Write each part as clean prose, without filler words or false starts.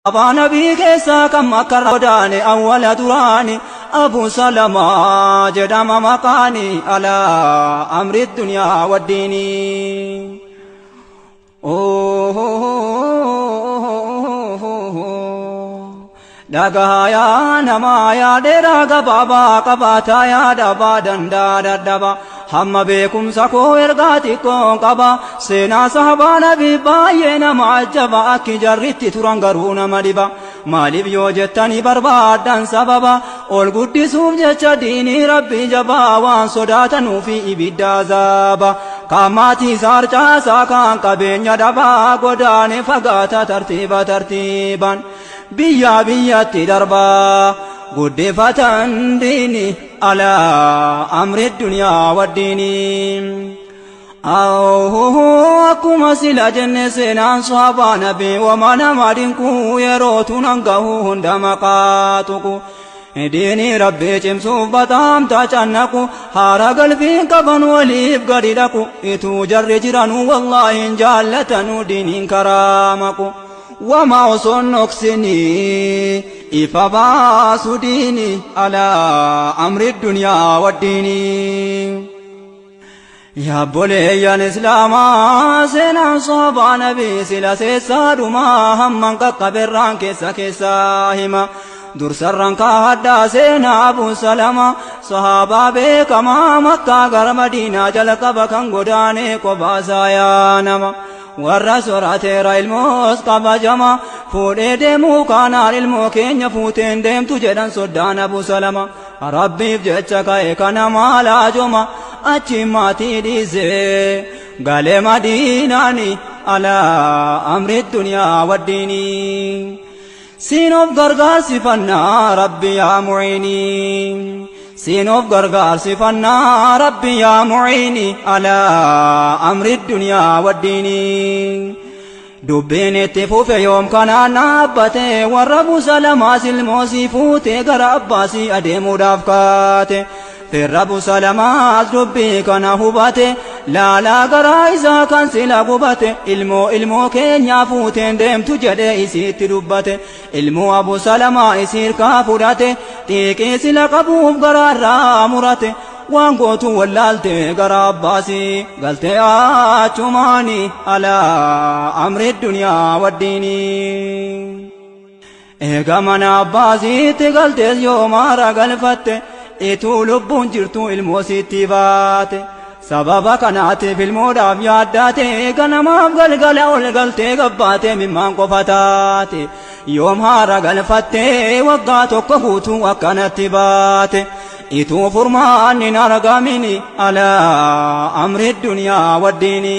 Sahaabaa Nabii keessaa kan Makkarraa godaane awwala duraani Abu Salamaa jedhama maqaani alaa amri duniyaa waddiini. Dhagahaa yaa namaa yaa dheeraa gabaabaa qabaataa yaa dhabaa dandaa dadhaba hamma beekumsa koo ergaa xiqqoon qaba seenaa sahabaa nabii baay'ee nama ajjaba akki jarritti turan garuu nama dhiba maaliif yoo jettanii barbaaddan sababa ol guddisuuf jecha diinii rabbii jabaa waan sodaatanuufi ibidda azaaba kaan maatii isaa harcaasaa kaan qabeenya dhabaa godaane fagaata tartiiba tartiiban biyyaa biyyatti darbaa guddifatan diini alaa amri duniyaa waddiini. Akkuma sila jenne seenaan sahabaa nabii wama nama dinquu yeroo tunan gahu hunda maqaa tuqu. Diinii rabbii cimsuuf bataamta cannaqu haara galfiin qaban waliif gadi dhaqu ituu jarri jiranuu wallaahi hin jaallatanuu diiniin karaa maqu. Wama osoo hin dhoksinii ifa baasu diini alaa amri duniyaa waddiinii. Yaabboleeyyan Islaamaa seenaan sahabaa nabii sila seessaa dhumaa hamman qaqqaberraan keessa keessaa hima. Dursarran kaahadhaa seenaa Abu Salama sahaabaa beekamaa Makkaa gara Madiinaa jalqaba kan godaanee qobaasaa yaa nama. Warra sorateera ilmoos kabajama fuudhee deemuu kaanaan ilmoo keenya fuuteen deemtu jedhan soddaan Abu Salama. Rabbiif jecha ka'e kana maal haajoma achiin maatii dhiisee galee Madiinaani alaa amri duniyaa waddiinii. Siin of gargaarsifannaa Rabbi yaa mu'iinii. Siin of gargaarsifannaa Rabbi yaa mu'iinii alaa amri duniyaa waddiinii. Dubbiin itti fufe yoom kanaan dhaabbate warra busa lamaas ilmoosii fuutee gara abbaasii adeemuudhaaf kaate. Firra busa lamaas dubbii kana hubate laalaa garaa isaa kan sila gubate ilmoo ilmoo keenyaa fuuteen deemtu jedhee isiitti dubbate. Ilmoo Abu Salamaa isii hirkaa fudhate xiiqii sila qabuuf garaarraa murate. Waan gootu wallaalte gara abbaasii galte achumaani alaa amri duniyaa waddiinii. Eega mana abbaasiitti galtees yoo maara galfatte ituu lubbuun jirtu ilmoo sitti baate. Sababa kanaatiif ilmoodhaaf yaaddaate ganamaaf galgala ol galtee gabbaate mimmaan qofa taate. Yoom haara galfattee waggaa tokko guutuu akkanatti baate. Ituu furmaanni hin argamini alaa amri duniyaa waddiini.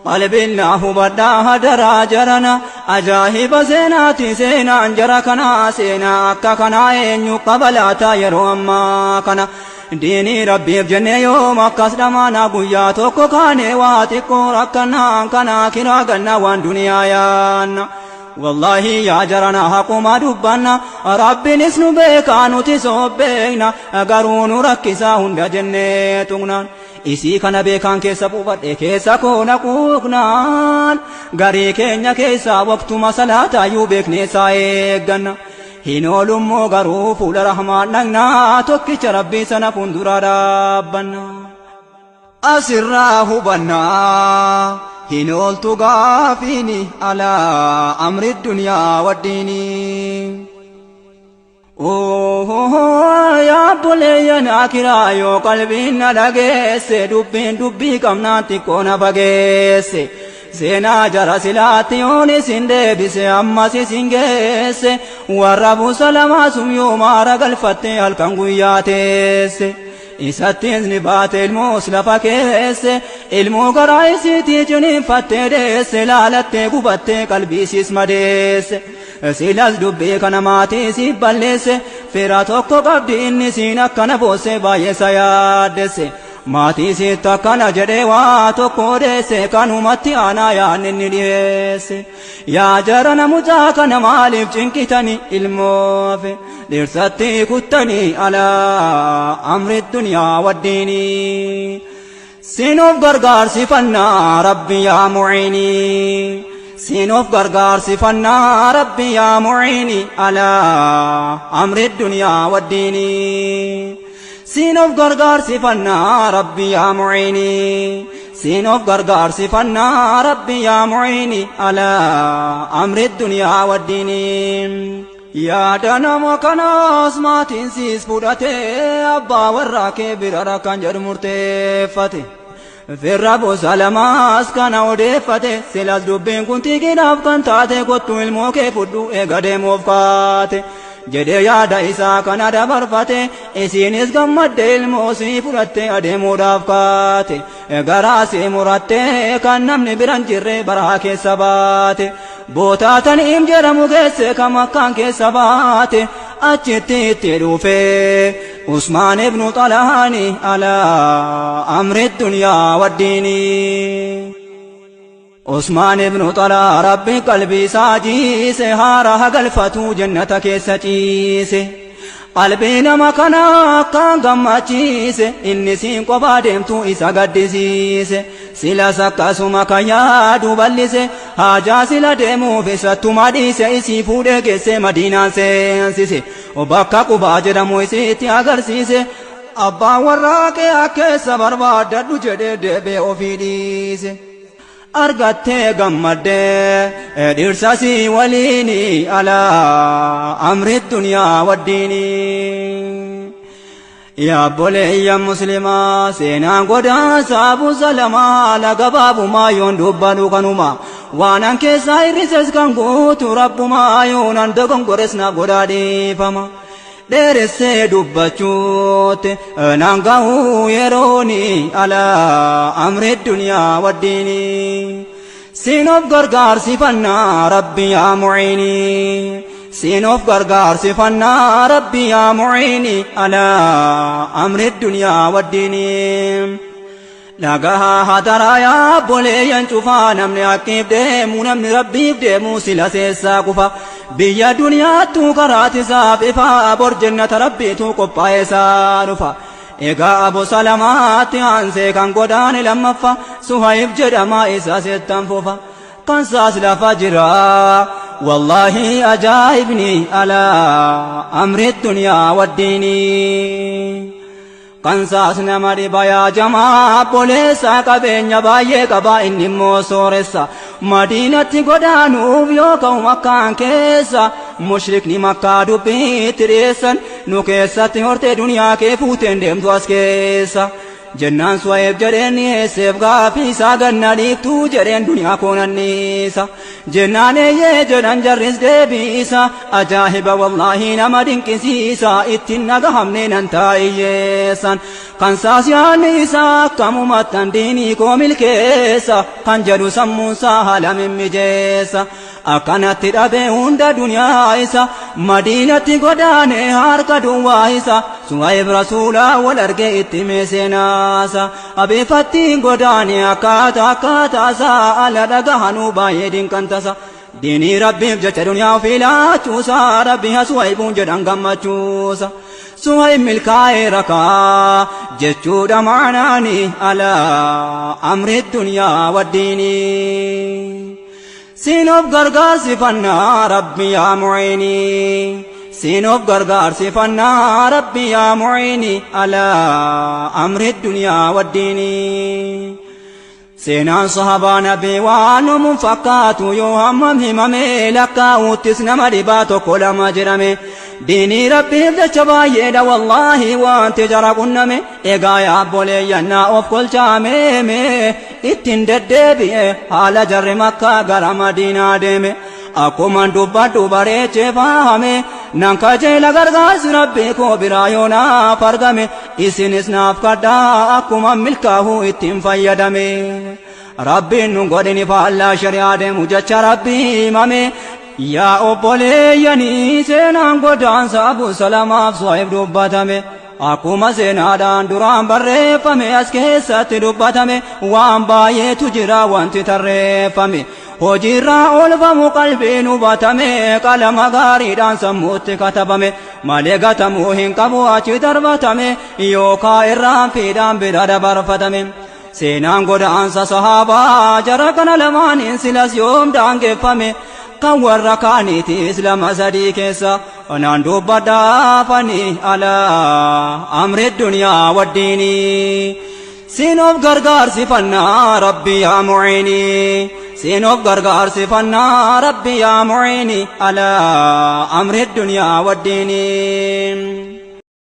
Qalbiin naa hubadhaa hadaraa jarana ajaa'iba seenaati seenaan jara kanaa seenaa akka kanaa eenyu qaba laata yeroo ammaa kana. Diinii Rabbiif jennee yoom akkas dhamaana guyyaa tokko kaanee waa xiqqoo rakkannaan kana kiraa ganna waan duniyaa yaanna. Wallaahi yaa jarana haquma dubbanna Rabbinis nu beekaa nuti soobbeekna garuu nu rakkisaa hunda jennee tuqnaan. Isii kana beekaan keessa buufadhe keessa koo na quuqnaan garii keenya keessaa waqtuma salaataayyuu beeknee isaa eegganna. Hin oolummoo garuu fuula rahmaan dhaqnaa tokkicha Rabbii sana fuuldura dhaabbanna. Asirraa hubannaa hin ooltu gaafiini alaa amri duniyaa waddiini. Yaa obboleeyyan akiraa yoo qalbiin na dhageesse dubbiin dubbii qabnaan xiqqoo na fageesse. Seenaa jara silaatti yoon isin deebise ammas isin geesse warra buusa lamaa sun yoo maara galfatte halkan guyyaa teesse. Isattis ni baate ilmoos lafa keesse ilmoo garaa isiitii ciniinfattee deesse laalattee gubattee qalbiisiis madeesse. Silas dubbii kana maatii isiif balleesse fira tokko qabdi inni isiin akkana boosse baay'ee isa yaaddesse. Maatii isiitti akkana jedhee waa tokko odeesse kanumatti aanaa yaanni inni dhiyeesse. Yaa jarana mucaa kana maaliif cinqitani ilmoof dhirsatti kuttani alaa amri duniyaa waddiinii. Sinuuf gargaarsifannaa Rabbi yaa muciinii. Sinuuf gargaarsifannaa Rabbi yaa muciinii alaa amri dunyaa waddiinii. Sinuuf gargaarsifannaa Rabbi yaa muciinii. Sinuuf gargaarsifannaa Rabbi yaa muciinii alaa amri dunyaa waddiinii. Yaada nama kanaas maatiin siis fudhatee abbaa warraa kee bira kan jedhu murteeffate. Firra Abu Salamaas kana odeeffate silas dubbiin kun tigiidhaaf kan taate kottu ilmoo kee fudhu eega deemuuf kaate. Jedhee yaada isaa kana dabarfate isiinis gammadde ilmoo sii fudhatte adeemuudhaaf kaate. Garaa sii muratte kan namni biran jirre baraa keessa baate. Bootaa Taniim jedhamu geesse kan Makkaan keessa baate achitti itti dhufe. Usmaan ibnu Xalahaani alaa amri dunyaa waddiinii. Usmaan ibnu Xalaa Rabbi qalbii isaa jiise haara hagalfatu jannata keessa ciise. Qalbii nama kanaa akkaan gammachiise inni siin qophaa deemtu isa gaddisiise. Silas akkasuma kan yaadu bal'ise haajaa sila deemuuf isattuma dhiise isii fuudhee geesse Madiinaan seensise. Bakka Qubaa jedhamu isiitti agarsiise. Abbaan warraa kee akkeessa barbaaddadhu jedhee deebee ofii dhiise. Argattee gammaddee dhirsa sii waliini alaa amri dunyaa waddiinii. Yaa obboleeyyan muslimaa seenaan godaansa Abu Salamaa haala gabaabumaa yoon dubbadhu kanuma. Waanan keessaa hir'ises kan guutu rabbumaa yoonan dogongores naaf godhaa dhiifama. Dheeressee dubbachuutti naan gahuu yerooni alaa amri dunyaa waddiinii. Sinuuf gargaarsifannaa Rabbi yaa muciinii. Sinuuf gargaarsifannaa Rabbi yaa muciinii alaa amri dunyaa waddiinii. Dhagahaa hadaraa yaa obboleeyyan cufaa namni haqqiif deemu namni Rabbiif deemu sila seessaa kufa. Biyya duniyaattuu karaatisaaf ifaa bor jannata Rabbiitu qophaa'ee isaa dhufa. Egaa Abu Salamaatti aansee kan godaane lammaffaa Suhayib jedhama isa sittan fufa. Kan saas lafa jira wallaahi ajaa'ibni alaa amri dunyaa waddiinii. Kan saas nama dhiba yaa jamaa obboleessa qabeenya baay'ee qaba inni immoo sooressa. Madiinatti godaanuuf yoo ka'u Makkaan keessa mushrikni Makkaa dubbiitti dhiyeessan nu keessatti hortee duniyaa kee fuuteen deemtu as keessa. Jennaan Suhayib jedheen dhiyeesseef gaafii isaa ganna dhiiftuu jedheen duniyaa koonanniisa. Jennaan eeyyee jedhan jarris deebiisa ajaa'iba wallaahi nama dinqisiisa ittiin nagahamne nan taa'iyyeessan. Kan saas yaadni isaa akkamumattan diinii koo milkeessa kan jedhu sammuunsaa haala mimmijeessa. Akkanatti dhabee hunda duniyaa isa Madiinatti godaane harka duwwaa isa Suhayib rasuulaa wal argee itti meeseenaasa. Abeefattiin godaane akkaataa akkaataa isaa ala dhagahanuu baay'ee dinqantasa. Diinii Rabbiif jecha duniyaa ofii laachuusaa Rabbi haa Suhayibuun jedhan gammachuusa. Suhayib milkaa'ee rakaa jechuudha maanaani alaa amri dunyaa waddiinii. Sinuuf gargaarsifannaa Rabbi yaa muciinii. Sinuuf gargaarsifannaa Rabbi yaa muciinii alaa amri dunyaa waddiinii. Seenaan sahabaa nabii waan numuun fakkaatu yoo hammam himame lakkaa'uttis nama dhibaa tokko lama jedhame. Diinii Rabbiif jecha baay'eedha wallaahi wanti jara qunname. Egaa yaa obboleeyyan naa of kolchaameeme ittiin deddeebi'e haala jarri Makkaa gara Madiinaa deeme. Akkuma dubbadhu bareechee faahame nan kajeela gargaarsi Rabbii koo biraa yoo naaf argame isinis naaf kadhaa akkuma milkaa'uu ittiin fayyadame. Rabbiin nu godhini faallaa shari'aa deemu jecha Rabbii himame. Yaa obboleeyyanii seenaan godaansa Abu Salamaaf Suhayib dubbatame. Akkuma seenaadhaan duraan barreeffame as keessatti dubbatame waan baay'eetu jira wanti tarreeffame. Hojiirraa oolfamu qalbiin hubatame qalama gaariidhaan sammuutti katabame malee gatamuu hin qabu achi darbatame yookaa irraan fiidhaan bira dabarfatame. Seenaan godaansa sahaabaa jara kana lamaaniin silas yoom daangeffame? Kan warra kaaniitiis lama sadii keessa onaan dubbadhaafani alaa amri duniyaa waddiinii. Siin of gargaarsifannaa, Rabbi yaa muciinii. Siin of gargaarsifannaa, Rabbi yaa muciinii, alaa amri duniyaa waddiinii.